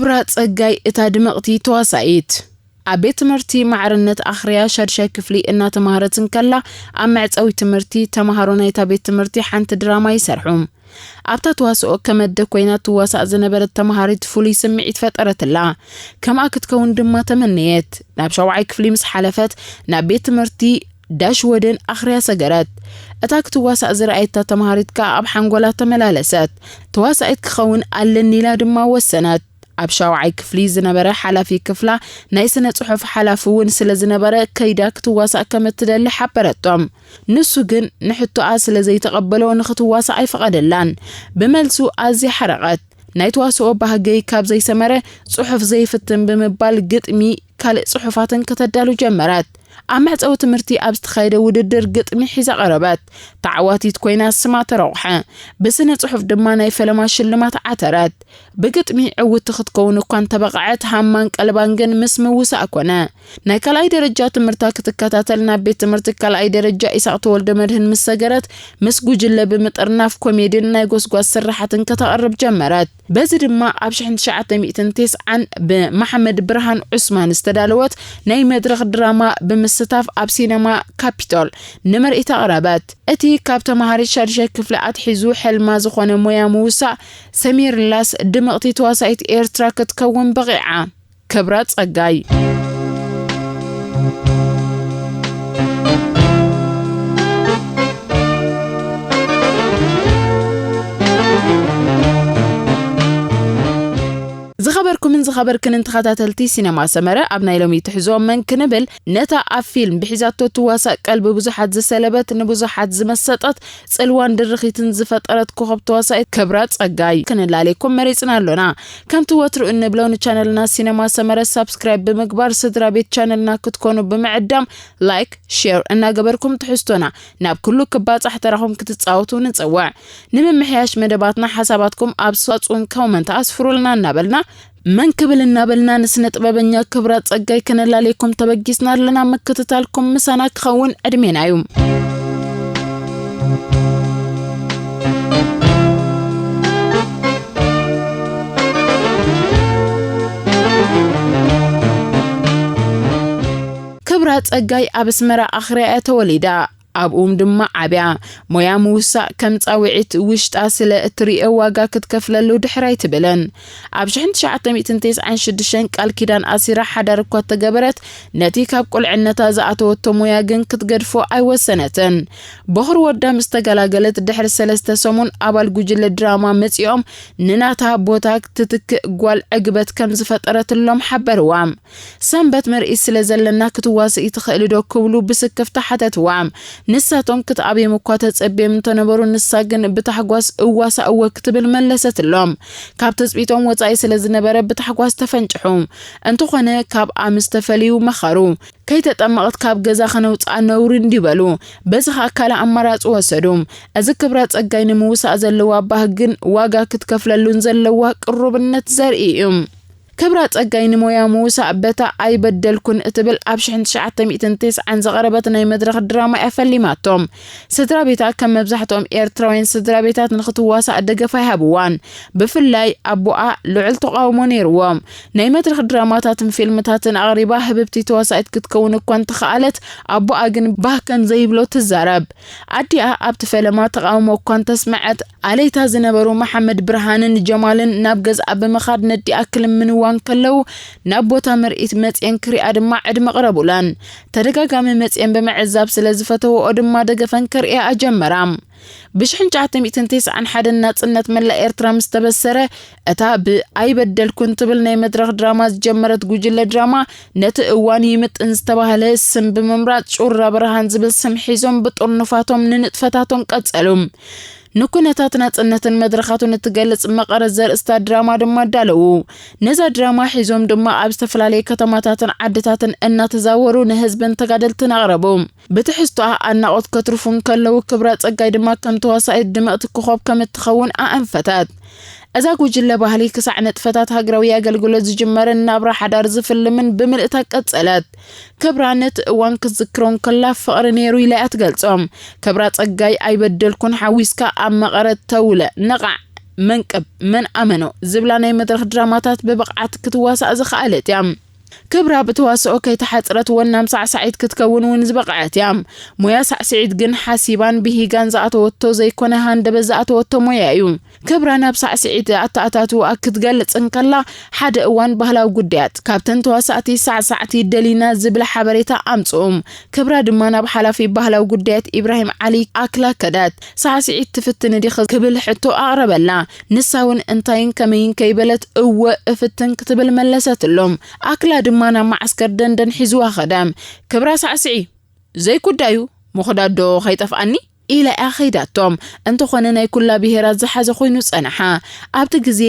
ክብራ ጸጋይ እታ ድምቕቲ ተዋሳኢት። ኣብ ቤት ትምህርቲ ማዕርነት ኣኽርያ ሻድሻይ ክፍሊ እናተማህረት እንከላ፣ ኣብ መዕጸዊ ትምህርቲ ተማሃሮ ናይታ ቤት ትምህርቲ ሓንቲ ድራማ ይሰርሑ። ኣብታ ተዋስኦ ከመደ ኮይና ትዋሳእ ዝነበረት ተማሃሪት ፍሉይ ስምዒት ፈጠረትላ። ከምኣ ክትከውን ድማ ተመነየት። ናብ ሻውዓይ ክፍሊ ምስ ሓለፈት፣ ናብ ቤት ትምህርቲ ዳሽ ወደን ኣኽርያ ሰገረት። እታ ክትዋሳእ ዝረኣየታ ተማሃሪት ከኣ ኣብ ሓንጎላ ተመላለሰት። ተዋሳኢት ክኸውን ኣለኒ ኢላ ድማ ወሰነት። ኣብ ሻውዓይ ክፍሊ ዝነበረ ሓላፊ ክፍላ ናይ ስነ ጽሑፍ ሓላፊ እውን ስለ ዝነበረ፣ ከይዳ ክትዋሳእ ከም እትደሊ ሓበረቶም። ንሱ ግን ንሕቶኣ ስለ ዘይተቐበሎ፣ ንኽትዋሳእ ኣይፈቐደላን። ብመልሱ ኣዝያ ሓረቐት። ናይ ተዋስኦ ባህገይ ካብ ዘይሰመረ፣ ጽሑፍ ዘይፍትን ብምባል፣ ግጥሚ፣ ካልእ ጽሑፋትን ከተዳሉ ጀመረት። ኣብ መዕጸዊ ትምህርቲ ኣብ ዝተኻየደ ውድድር ግጥሚ ሒዛ ቀረበት። ተዓዋቲት ኮይና ስማ ተረቑሐ። ብስነ ጽሑፍ ድማ ናይ ፈለማ ሽልማት ዓተረት። ብግጥሚ ዕውቲ ክትከውን እኳ እንተበቕዐት፣ ሃማን ቀልባን ግን ምስ ምውሳእ ኮነ። ናይ ካልኣይ ደረጃ ትምህርታ ክትከታተል ናብ ቤት ትምህርቲ ካልኣይ ደረጃ ኢሳቕ ተወልደ መድህን ምስ ሰገረት፣ ምስ ጉጅለ ብምጥርናፍ ኮሜድን ናይ ጎስጓስ ስራሓትን ከተቕርብ ጀመረት። በዚ ድማ ኣብ ሽሕን ትሽዓተ ሚእትን ተስዓን ብመሓመድ ብርሃን ዑስማን ዝተዳለወት ናይ መድረኽ ድራማ ብምስታፍ ኣብ ሲነማ ካፒቶል ንምርኢት ኣቕረበት። እቲ ካብ ተማሃሪት ሻድሻይ ክፍሊ ኣትሒዙ ሕልማ ዝኾነ ሞያ ምውሳእ ሰሚርላስ ድምቕቲ ተዋሳኢት ኤርትራ ክትከውን በቒዓ። ክብራ ጸጋይ። ዝኸበርኩምን ዝኸበርክንን ተኸታተልቲ ሲነማ ሰመረ፣ ኣብ ናይ ሎሚ ትሕዞ መን ክንብል፣ ነታ ኣብ ፊልም ብሒዛቶ ትዋሳእ ቀልቢ ብዙሓት ዝሰለበት፣ ንብዙሓት ዝመሰጠት፣ ጽልዋን ድርኺትን ዝፈጠረት ኮኸብ ተዋሳኢት ክብራ ጸጋይ ክንላለየኩም መሪጽና ኣሎና። ከምቲ ወትሩ እንብሎ፣ ንቻነልና ሲነማ ሰመረ ሳብስክራይብ ብምግባር ስድራ ቤት ቻነልና ክትኮኑ ብምዕዳም፣ ላይክ፣ ሼር እናገበርኩም ትሕዝቶና ናብ ኩሉ ክባጻሕ ተራኹም ክትጻወቱ ንጽውዕ። ንምምሕያሽ መደባትና ሓሳባትኩም ኣብ ሳጹን ኮመንት ኣስፍሩልና እናበልና፣ መን ክብል እናበልና ንስነ ጥበበኛ ክብራ ጸጋይ ከነላልየኩም ተበጊስና ኣለና። ምክትታልኩም ምሳና ክኸውን ዕድሜና እዩ። ክብራ ጸጋይ ኣብ ኣስመራ ኣኽርያ እያ ተወሊዳ። ኣብኡም ድማ ዓብያ። ሞያ ምውሳእ ከም ጻውዒት ውሽጣ ስለ እትርእዮ ዋጋ ክትከፍለሉ ድሕር ኣይትብልን። ኣብ ሽሕን ትሽዓተ ሚእትን ተስዓን ሽዱሽተን ቃል ኪዳን ኣሲራ ሓዳር እኳ እተገበረት፣ ነቲ ካብ ቁልዕነታ ዝኣተወቶ ሞያ ግን ክትገድፎ ኣይወሰነትን። በኹሪ ወዳ ምስ ተገላገለት ድሕሪ ሰለስተ ሰሙን ኣባል ጉጅለ ድራማ መጺኦም ንናታ ቦታ ትትክእ ጓል ዕግበት ከም ዝፈጠረትሎም ሓበርዋ። ሰንበት ምርኢት ስለ ዘለና ክትዋስኢ ትኽእሊ ዶ ክብሉ ብስክፍታ ሓተትዋ። ንሳቶም ክትኣብዮም እኳ ተጸብዮም እንተነበሩ፣ ንሳ ግን ብታሕጓስ እዋሳ እወ ክትብል መለሰትሎም። ካብ ትጽቢቶም ወጻኢ ስለ ዝነበረ ብታሕጓስ ተፈንጭሑ። እንተኾነ ካብኣ ምስ ተፈለዩ መኸሩ። ከይተጠመቐት ካብ ገዛ ከነውጽኣ ነውሪ እንዲ በሉ። በዚ ኸኣ ካልእ ኣማራጺ ወሰዱ። እዚ ክብራ ጸጋይ ንምውሳእ ዘለዋ ባህግን ዋጋ ክትከፍለሉን ዘለዋ ቅሩብነት ዘርኢ እዩ። ክብራ ጸጋይ ንሞያ ምውሳእ በታ ኣይበደልኩን እትብል ኣብ ሽሕን ትሽዓተ ሚእትን ተስዓን ዝቐረበት ናይ መድረኽ ድራማ እያ ፈሊማቶም። ስድራ ቤታ ከም መብዛሕትኦም ኤርትራውያን ስድራ ቤታት ንኽትዋሳእ ደገፍ ኣይሃብዋን። ብፍላይ ኣቦኣ ልዑል ተቓውሞ ነይርዎም። ናይ መድረኽ ድራማታትን ፊልምታትን ኣቕሪባ ህብብቲ ተዋሳኢት ክትከውን እኳ እንተኸኣለት፣ ኣቦኣ ግን ባህ ከም ዘይብሎ ትዛረብ። ኣዲኣ ኣብቲ ፈለማ ተቓውሞ እኳ እንተስመዐት፣ ኣለይታ ዝነበሩ መሓመድ ብርሃንን ጀማልን ናብ ገዝኣ ብምኻድ ነዲኣ ክልምንዋ እንከለዉ፣ ናብ ቦታ ምርኢት መጽየን ክሪኣ ድማ ዕድመ ኣቕረቡለን። ተደጋጋሚ መጽየን ብምዕዛብ ስለ ዝፈተወኦ ድማ ደገፈን ከርእያ ኣጀመራ። ብሽሕን ትሽዓተ ሚእትን ተስዓን ሓደን ናጽነት መላእ ኤርትራ ምስ ተበሰረ፣ እታ ብኣይበደልኩን ትብል ናይ መድረኽ ድራማ ዝጀመረት ጉጅለ ድራማ፣ ነቲ እዋን ይምጥን ዝተባህለ ስም ብምምራጽ፣ ጩራ ብርሃን ዝብል ስም ሒዞም ብጥርኑፋቶም ንንጥፈታቶም ቀጸሉ። ንኩነታት ናጽነትን መድረኻቱን እትገልጽ መቐረት ዘርእስታ ድራማ ድማ ኣዳለዉ። ነዛ ድራማ ሒዞም ድማ ኣብ ዝተፈላለየ ከተማታትን ዓድታትን እናተዛወሩ ንህዝብን ተጋደልትን ኣቕረቡ። ብትሕዝቶኣ ኣድናቖት ከትርፉ እንከለዉ፣ ክብራ ጸጋይ ድማ ከም ተዋሳኢት ድምቕቲ ኮኾብ ከም እትኸውን ኣኣንፈተት። እዛ ጉጅለ ባህሊ ክሳዕ ንጥፈታት ሃገራዊ ኣገልግሎት ዝጅመርን ናብራ ሓዳር ዝፍልምን ብምልእታ ቀጸለት። ክብራ ነቲ እዋን ክትዝክሮ እንከላ፣ ፍቕሪ ነይሩ ኢላ እያ ትገልጾ። ክብራ ጸጋይ ኣይበደልኩን ሓዊስካ ኣብ መቐረት ተውለ ንቓዕ። መንቅብ፣ መን ኣመኖ ዝብላ ናይ መድረኽ ድራማታት ብብቕዓት ክትዋሳእ ዝኸኣለት እያ። ክብራ ብተዋስኦ ከይተሓጽረት ወናም ሳዕሳዒት ክትከውን እውን ዝበቕዐት እያ። ሞያ ሳዕስዒት ግን ሓሲባን ብሂጋን ዝኣተወቶ ዘይኮነ ሃንደበት ዝኣተወቶ ሞያ እዩ። ክብራ ናብ ሳዕስዒት ኣተኣታትውኣ ክትገልጽ እንከላ፣ ሓደ እዋን ባህላዊ ጉዳያት ካብተን ተዋሳእቲ ሳዕሳዕቲ ደሊና ዝብል ሓበሬታ ኣምጽኡ። ክብራ ድማ ናብ ሓላፊ ባህላዊ ጉዳያት ኢብራሂም ዓሊ ኣክላ ከደት። ሳዕስዒት ትፍትኒ ዲኺ ክብል ሕቶ ኣቕረበላ። ንሳ እውን እንታይን ከመይን ከይበለት እወ እፍትን ክትብል መለሰትሎም። ኣክላ ድማ ናብ መዓስከር ደንደን ሒዝዋ ኸደ። ክብራ ሳዕስዒ ዘይጉዳዩ ምኹዳዶ ከይጠፍኣኒ ኢላ እያ ኸይዳቶም። እንተኾነ ናይ ኩላ ብሄራት ዝሓዘ ኮይኑ ጸንሓ። ኣብቲ ግዜ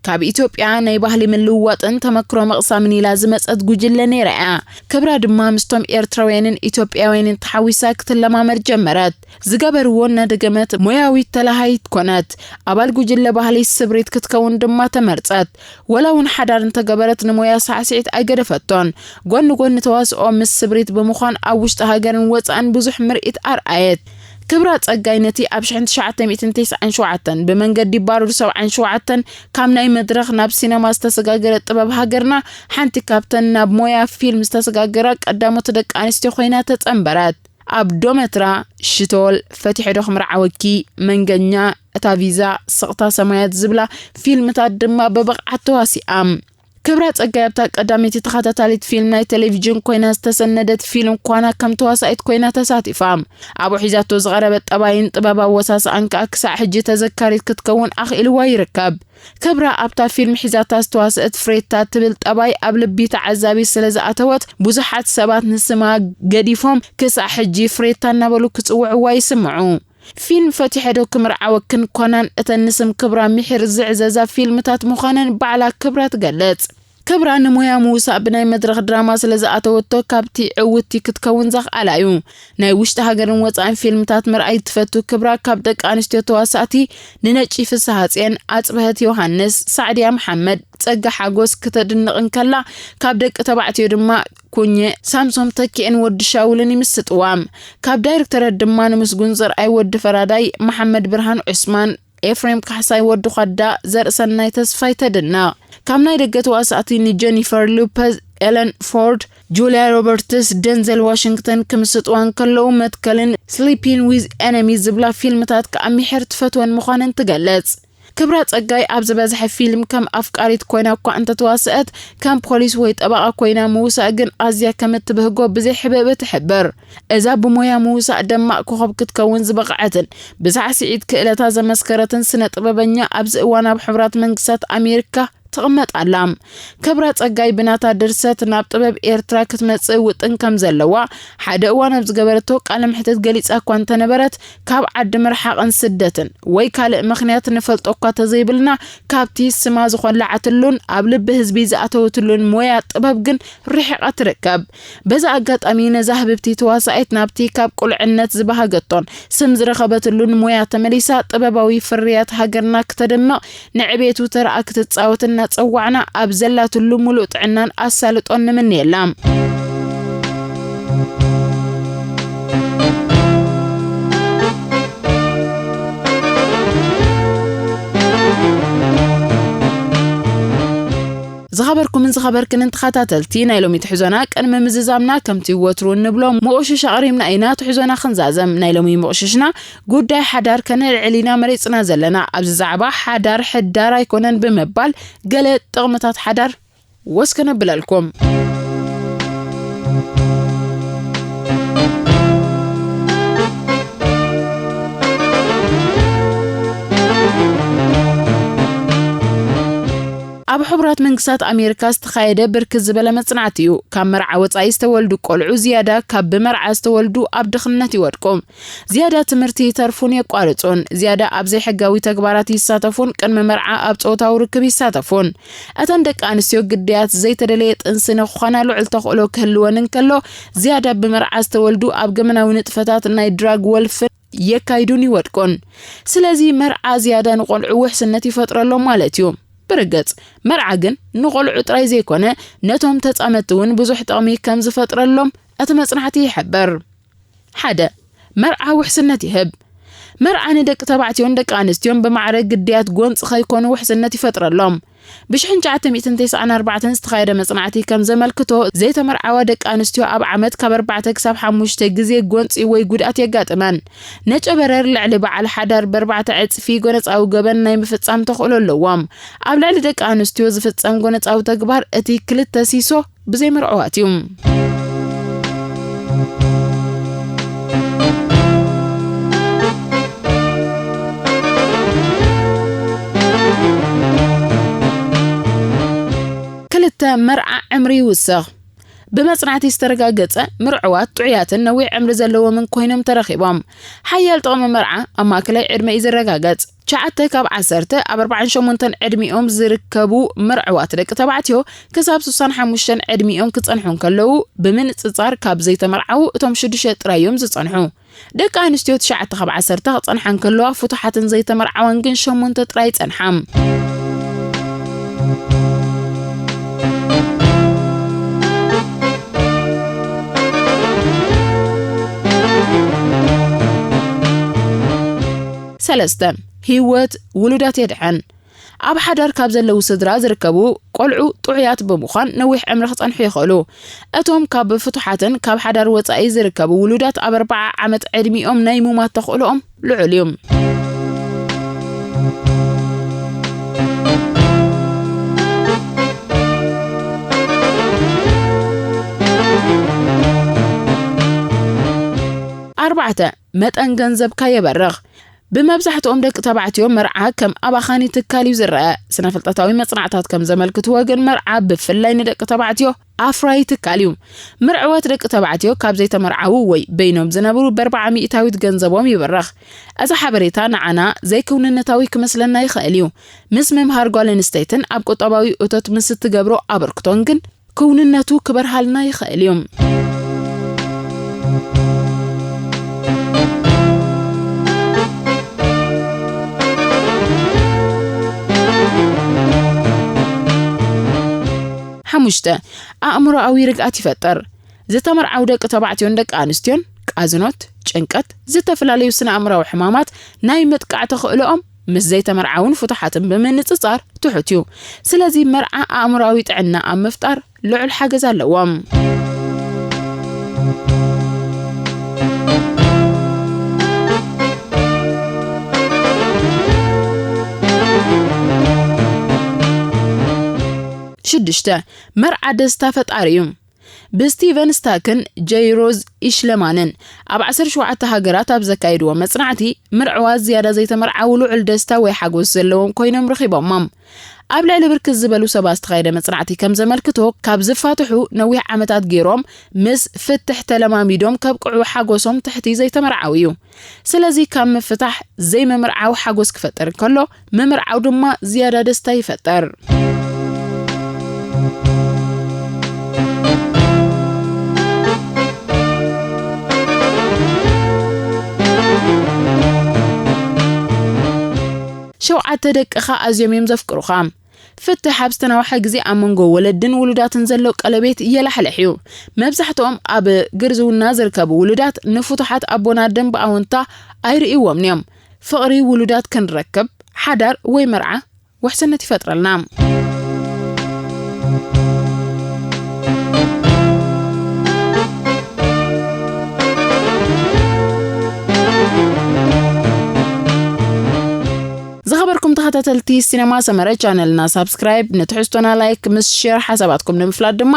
ካብ ኢትዮጵያ ናይ ባህሊ ምልውዋጥን ተመክሮ ምቕሳምን ኢላ ዝመጸት ጉጅለ ነይራ እያ። ክብራ ድማ ምስቶም ኤርትራውያንን ኢትዮጵያውያንን ተሓዊሳ ክትለማመድ ጀመረት። ዝገበርዎ እናደገመት ሞያዊት ተላሃይት ኮነት። ኣባል ጉጅለ ባህሊ ስብሪት ክትከውን ድማ ተመርጸት። ወላ እውን ሓዳር እንተገበረት ንሞያ ሳዕስዒት ኣይገደፈቶን። ጎኒ ጎኒ ተዋስኦ ምስ ስብሪት ብምዃን ኣብ ውሽጢ ሃገርን ወጻእን ብዙሕ ምርኢት ኣርኣየት። ክብራ ጸጋይ ነቲ ኣብ ሽሕን ትሽዓተ ሚእትን ተስዓን ሸውዓተን ብመንገዲ ባሩድ ሰብዓን ሸውዓተን ካብ ናይ መድረኽ ናብ ሲነማ ዝተሰጋገረ ጥበብ ሃገርና ሓንቲ ካብተን ናብ ሞያ ፊልም ዝተሰጋገራ ቀዳሞት ደቂ ኣንስትዮ ኮይና ተጸንበረት። ኣብ ዶመትራ፣ ሽቶል፣ ፈቲሐ ዶ ክምርዓወኪ፣ መንገኛ፣ እታ ቪዛ፣ ስቕታ ሰማያት ዝብላ ፊልምታት ድማ ብብቕዓት ተዋሲኣ። ክብራ ጸጋይ ኣብታ ቀዳመይቲ ተኸታታሊት ፊልም ናይ ቴሌቪዥን ኮይና ዝተሰነደት ፊልም ኳና ከም ተዋሳኢት ኮይና ተሳቲፋ። ኣብኡ ሒዛቶ ዝቐረበት ጠባይን ጥበብ ኣወሳስኣን ከኣ ክሳዕ ሕጂ ተዘካሪት ክትከውን ኣኽኢልዋ ይርከብ። ክብራ ኣብታ ፊልም ሒዛታ ዝተዋስአት ፍሬታ ትብል ጠባይ ኣብ ልቢ ተዓዛቢ ስለ ዝኣተወት ብዙሓት ሰባት ንስማ ገዲፎም ክሳዕ ሕጂ ፍሬታ እናበሉ ክጽውዕዋ ይስምዑ። ፊልም ፈቲሐ ዶ ክምርዓወክን ኮናን እተን ንስም ክብራ ምሒር ዝዕዘዛ ፊልምታት ምዃነን ባዕላ ክብራ ትገልጽ። ክብራ ንሞያ ምውሳእ ብናይ መድረኽ ድራማ ስለ ዝኣተወቶ ካብቲ ዕውትቲ ክትከውን ዘኽኣላ እዩ። ናይ ውሽጢ ሃገርን ወጻእን ፊልምታት ምርኣይ ትፈቱ ክብራ ካብ ደቂ ኣንስትዮ ተዋሳእቲ ንነጪ ፍስሃጽየን፣ ኣጽብሀት ዮሃንስ፣ ሳዕድያ መሓመድ፣ ጸጋ ሓጎስ ክተድንቕ እንከላ ካብ ደቂ ተባዕትዮ ድማ ኩኘ፣ ሳምሶም ተኪኤን ወዲ ሻውልን ይምስጥዋ። ካብ ዳይሬክተራት ድማ ንምስጉን ዘርኣይ ወዲ ፈራዳይ፣ መሓመድ ብርሃን ዑስማን፣ ኤፍሬም ካሕሳይ ወዲ ኳዳ፣ ዘርእሰናይ ተስፋይ ተድነቕ። ካብ ናይ ደገ ተዋሳእቲ ንጀኒፈር ሎፐዝ፣ ኤለን ፎርድ፣ ጁሊያ ሮበርትስ፣ ደንዘል ዋሽንግተን ክምስጥዋ እንከለዉ መትከልን ስሊፒን ዊዝ ኤነሚ ዝብላ ፊልምታት ከኣ ምሒር ትፈትወን ምዃነን ትገልጽ። ክብራ ጸጋይ ኣብ ዝበዝሐ ፊልም ከም ኣፍቃሪት ኮይና እኳ እንተተዋስአት፣ ከም ፖሊስ ወይ ጠበቓ ኮይና ምውሳእ ግን ኣዝያ ከም እትብህጎ ብዘይ ሕብእብእ ትሕብር። እዛ ብሞያ ምውሳእ ደማቕ ኮኸብ ክትከውን ዝበቕዐትን ብሳዕስዒት ክእለታ ዘመስከረትን ስነ ጥበበኛ ኣብዚ እዋን ኣብ ሕቡራት መንግስታት ኣሜሪካ ትቕመጥ ኣላ። ክብራ ጸጋይ ብናታ ድርሰት ናብ ጥበብ ኤርትራ ክትመጽእ ውጥን ከም ዘለዋ ሓደ እዋን ኣብ ዝገበረቶ ቃለ መሕትት ገሊጻ እኳ እንተነበረት፣ ካብ ዓዲ ምርሓቕን ስደትን ወይ ካልእ ምኽንያት ንፈልጦ እኳ ተዘይብልና፣ ካብቲ ስማ ዝኾላዓትሉን ኣብ ልቢ ህዝቢ ዝኣተወትሉን ሞያ ጥበብ ግን ርሒቓ ትርከብ። በዚ ኣጋጣሚ ነዛ ህብብቲ ተዋሳኢት ናብቲ ካብ ቁልዕነት ዝበሃገቶን ስም ዝረኸበትሉን ሞያ ተመሊሳ ጥበባዊ ፍርያት ሃገርና ክተደምቕ ንዕቤቱ ተረኣ ክትጻወት እናጸዋዕና ኣብ ዘላትሉ ሙሉእ ጥዕናን ኣሳልጦን ንምንየላ። ዝኸበርኩምን ዝኸበርክንን ተኸታተልቲ ናይ ሎሚ ትሕዞና፣ ቅድሚ ምዝዛምና ከምቲ ወትሩ እንብሎ ምቑሽሽ ኣቕሪብና ኢና ትሕዞና ክንዛዘም። ናይ ሎሚ ምቑሽሽና ጉዳይ ሓዳር ከነልዕል ኢና መሪጽና ዘለና። ኣብዚ ዛዕባ ሓዳር ሕዳር ኣይኮነን ብምባል ገለ ጥቕምታት ሓዳር ወስ ከነብለልኩም። ኣብ ሕቡራት መንግስታት ኣሜሪካ ዝተኻየደ ብርክት ዝበለ መጽናዕቲ እዩ። ካብ መርዓ ወጻኢ ዝተወልዱ ቆልዑ ዝያዳ ካብ ብመርዓ ዝተወልዱ ኣብ ድኽነት ይወድቁ። ዝያዳ ትምህርቲ ይተርፉን የቋርጹን። ዝያዳ ኣብ ዘይሕጋዊ ተግባራት ይሳተፉን ቅድሚ መርዓ ኣብ ጾታዊ ርክብ ይሳተፉን። እተን ደቂ ኣንስትዮ ግዳያት ዘይተደለየ ጥንሲ ንክኾና ልዑል ተኽእሎ ክህልወን እንከሎ፣ ዝያዳ ብመርዓ ዝተወልዱ ኣብ ገመናዊ ንጥፈታት ናይ ድራግ ወልፍን የካይዱን ይወድቁን። ስለዚ መርዓ ዝያዳ ንቆልዑ ውሕስነት ይፈጥረሎም ማለት እዩ። ብርግጽ፣ መርዓ ግን ንቆልዑ ጥራይ ዘይኮነ፣ ነቶም ተጻመድቲ እውን ብዙሕ ጥቕሚ ከም ዝፈጥረሎም እቲ መጽናዕቲ ይሕብር። ሓደ፣ መርዓ ውሕስነት ይህብ። መርዓ ንደቂ ተባዕትዮን ደቂ ኣንስትዮን ብማዕረ ግድያት ጎንፂ ከይኮኑ ውሕስነት ይፈጥረሎም። ብ ሽሕን ትሽዓተ ሚእትን ተስዓን ኣርባዕተን ዝተኻየደ መጽናዕቲ ከም ዘመልክቶ፣ ዘይተመርዓዋ ደቂ ኣንስትዮ ኣብ ዓመት ካብ ኣርባዕተ ክሳብ ሓሙሽተ ግዜ ጎንጺ ወይ ጉድኣት የጋጥመን። ነጨበረር ልዕሊ በዓል ሓዳር ብኣርባዕተ ዕጽፊ ጎነጻዊ ገበን ናይ ምፍጻም ተኽእሎ ኣለዎም። ኣብ ልዕሊ ደቂ ኣንስትዮ ዝፍጸም ጎነጻዊ ተግባር እቲ ክልተ ሲሶ ብዘይመርዕዋት እዩ። ክልተ፣ መርዓ ዕምሪ ይውስኽ። ብመጽናዕቲ ዝተረጋገጸ፣ ምርዕዋት ጥዑያትን ነዊሕ ዕምሪ ዘለዎምን ኮይኖም ተረኺቦም። ሓያል ጥቕሚ መርዓ ኣብ ማእከላይ ዕድመ እዩ ዝረጋገጽ። ትሽዓተ ካብ ዓሰርተ ኣብ ኣርባዓን ሸሞንተን ዕድሚኦም ዝርከቡ ምርዕዋት ደቂ ተባዕትዮ ክሳብ ስሳን ሓሙሽተን ዕድሚኦም ክጸንሑ እንከለዉ፣ ብምንጽጻር ካብ ዘይተመርዓዉ እቶም ሽዱሽተ ጥራይ እዮም ዝጸንሑ። ደቂ ኣንስትዮ ትሽዓተ ካብ ዓሰርተ ክጸንሓ እንከለዋ፣ ፍቱሓትን ዘይተመርዓወን ግን ሸሞንተ ጥራይ ይጸንሓ። ሰለስተ፣ ህይወት ውሉዳት የድሕን። ኣብ ሓዳር ካብ ዘለዉ ስድራ ዝርከቡ ቆልዑ ጥዑያት ብምዃን ነዊሕ ዕምሪ ክጸንሑ ይኽእሉ። እቶም ካብ ፍቱሓትን ካብ ሓዳር ወጻኢ ዝርከቡ ውሉዳት ኣብ ኣርብዓ ዓመት ዕድሚኦም ናይ ሙማት ተኽእሎኦም ልዑል እዩ። ኣርባዕተ፣ መጠን ገንዘብካ የበርኽ። ብመብዛሕትኦም ደቂ ተባዕትዮ መርዓ ከም ኣባኻኒ ትካል እዩ ዝረአ። ስነ-ፍልጠታዊ መጽናዕታት ከም ዘመልክትዎ ግን፣ መርዓ ብፍላይ ንደቂ ተባዕትዮ ኣፍራዪ ትካል እዩ። ምርዕዋት ደቂ ተባዕትዮ ካብ ዘይተመርዓዉ ወይ በይኖም ዝነብሩ ብኣርብዓ ሚእታዊት ገንዘቦም ይብርኽ። እዚ ሓበሬታ ንዓና ዘይክውንነታዊ ክመስለና ይኽእል እዩ። ምስ ምምሃር ጓል ኣንስተይትን ኣብ ቁጠባዊ እቶት ምስ እትገብሮ ኣበርክቶን ግን ክውንነቱ ክበርሃልና ይኽእል እዩ። ሓሙሽተ፣ ኣእምሮኣዊ ርግኣት ይፈጥር። ዝተመርዓዉ ደቂ ተባዕትዮን ደቂ ኣንስትዮን ቃዝኖት፣ ጭንቀት፣ ዝተፈላለዩ ስነ ኣእምሮኣዊ ሕማማት ናይ ምጥቃዕ ተኽእሎኦም ምስ ዘይተመርዓውን ፍቱሓትን ብምንጽጻር ትሑት እዩ። ስለዚ መርዓ ኣእምሮኣዊ ጥዕና ኣብ ምፍጣር ልዑል ሓገዝ ኣለዎም። ሽዱሽተ፣ መርዓ ደስታ ፈጣሪ እዩ። ብስቲቨን ስታክን ጀይ ሮዝ ኢሽለማንን ኣብ ዓሰርተ ሸውዓተ ሃገራት ኣብ ዘካየድዎ መጽናዕቲ፣ ምርዕዋት ዝያዳ ዘይተመርዓዉ ልዑል ደስታ ወይ ሓጎስ ዘለዎም ኮይኖም ረኺቦሞም። ኣብ ልዕሊ ብርክት ዝበሉ ሰባት ዝተኻየደ መጽናዕቲ ከም ዘመልክቶ፣ ካብ ዝፋትሑ ነዊሕ ዓመታት ገይሮም ምስ ፍትሕ ተለማሚዶም ከብቅዑ ሓጎሶም ትሕቲ ዘይተመርዓዉ እዩ። ስለዚ ካብ ምፍታሕ ዘይምምርዓው ሓጎስ ክፈጥር እንከሎ፣ ምምርዓው ድማ ዝያዳ ደስታ ይፈጥር። ሸውዓተ፣ ደቅኻ ኣዝዮም እዮም ዘፍቅሩኻ። ፍትሕ ኣብ ዝተናውሐ ግዜ ኣብ መንጎ ወለድን ውሉዳትን ዘሎ ቀለቤት የላሕልሕ እዩ። መብዛሕትኦም ኣብ ግርዝውና ዝርከቡ ውሉዳት ንፍቱሓት ኣቦን ኣደን ብኣወንታ ኣይርእይዎምን እዮም። ፍቕሪ ውሉዳት ክንረክብ፣ ሓዳር ወይ መርዓ ውሕስነት ይፈጥረልና። ዝኸበርኩም ተኸታተልቲ ሲነማ ሰመረ፣ ቻነልና ሳብስክራይብ፣ ንትሕዝቶና ላይክ ምስ ሼር፣ ሓሳባትኩም ንምፍላጥ ድማ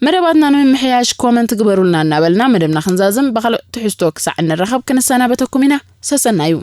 መደባትና ንምምሕያሽ ኮመንት ግበሩልና እናበልና፣ መደብና ክንዛዝም ብኻልእ ትሕዝቶ ክሳዕ እንራኸብ ክንሰናበተኩም ኢና። ሰሰናዩ።